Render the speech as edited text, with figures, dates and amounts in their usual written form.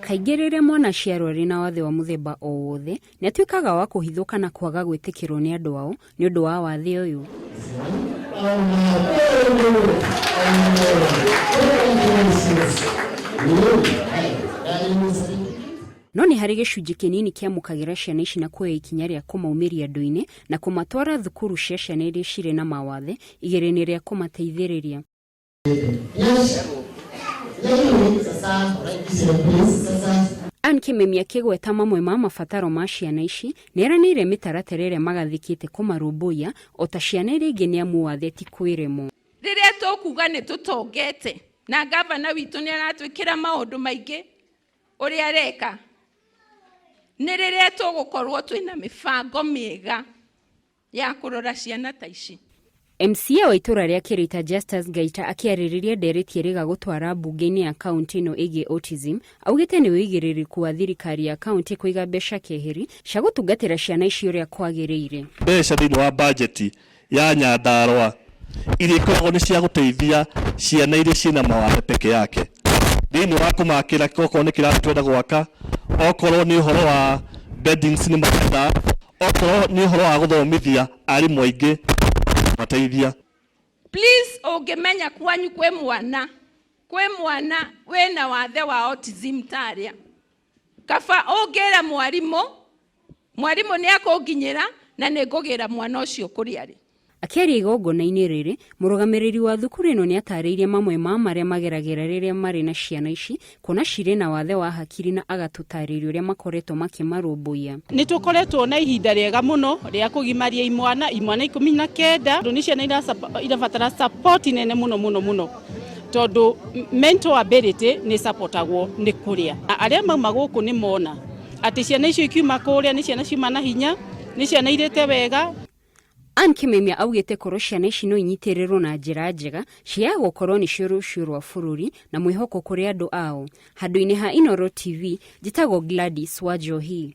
Kaingĩ rĩrĩa mwana aciarwo arĩ na wathe wa mũthemba o wothe, nĩ atuĩkaga wa kũhithũka na kwaga gwĩtĩkĩrwo nĩ andũ ao nĩ ũndũ wa wathe ũyũ. No nĩ harĩ gĩcunjĩ kĩnini kĩamũkagĩra ciana ici na kuoya ikinya rĩa kũmaumĩria andũ-inĩ na kũmatwara thukuru cia ciana iria cirĩ na mawathe igerio-inĩ rĩa kũmateithĩrĩria. Ann Kĩmemia akĩgweta mamwe ma mabataro ma ciana ici, nĩeranĩire mĩtaratara ĩrĩa magathĩkĩte kũmarũmbũiya o ta ciana iria ingĩ nĩamu wathe ti kwĩremwo. Rĩrĩa tũkuga nĩ tũtongete na ngavana witũ nĩ aratwĩkĩra maũndũ maingĩ ũrĩa areka, nĩ rĩrĩa tũgũkorwo twĩna mĩbango mĩega ya kũrora ciana ta ici. MCA wa itũra rĩa Kĩrĩta Justus Ngaita akĩarĩrĩria ndereti ĩrĩga gũtwara mbunge-inĩ ya kaunti ĩno ĩgiĩ autism, augĩte nĩ ũigĩrĩrĩku wa thirikari ya kaunti kũiga mbeca keheri cia gũtungatĩra ciana ici ũrĩa kwagĩrĩire. Mbeca thĩinĩ wa bajeti ya Nyandarua iria ikoragwo nĩ cia gũteithia ciana iria ciĩna mawathe peke yake thĩinĩ wa kũmakĩra okorwo nĩ kĩrathi twenda gwaka, okorwo nĩ ũhoro wa beddings nĩ marenda, okorwo nĩ ũhoro wa gũthomithia arimũ aingĩ mateithia. Please ũngĩmenya kwanyu kwĩ mwana kwĩ mwana wĩna wathe wa autism tarĩa kaba ũngĩra mwarimũ mwarimũ nĩ akũnginyĩra na nĩ ngũgĩra mwana ũcio kũrĩa arĩ. Akĩaria igongona-inĩ rĩrĩ, mũrũgamĩrĩri wa thukuru ĩno nĩatarĩirie mamwe ma marĩa mageragĩra rĩrĩa marĩ na ciana ici kuona cirĩ na wathe wa hakiri na agatũtarĩria ũrĩa makoretwo makĩmarũmbũiya. Nĩ tũkoretwo na ihinda rĩega mũno rĩa kũgimaria imwana, imwana 19, tondũ nĩ ciana irabatara support nene mũno mũno mũno, tondũ mental ability nĩ supportagwo nĩ kũrĩa. Arĩa mauma gũkũ nĩ mona atĩ ciana icio ikiuma kũrĩa nĩ ciana ciuma na hinya, nĩ ciana irĩte wega. Ann Kimemia augĩte korwo ciana ici no inyitĩrĩrwo na njĩra njega, ciaya gũkorwo nĩcio rũciũ rwa bũrũri na mwĩhoko kũrĩ andũ ao. Handũ-inĩ ha Inooro TV, njĩtagwo Gladys Wanjohi.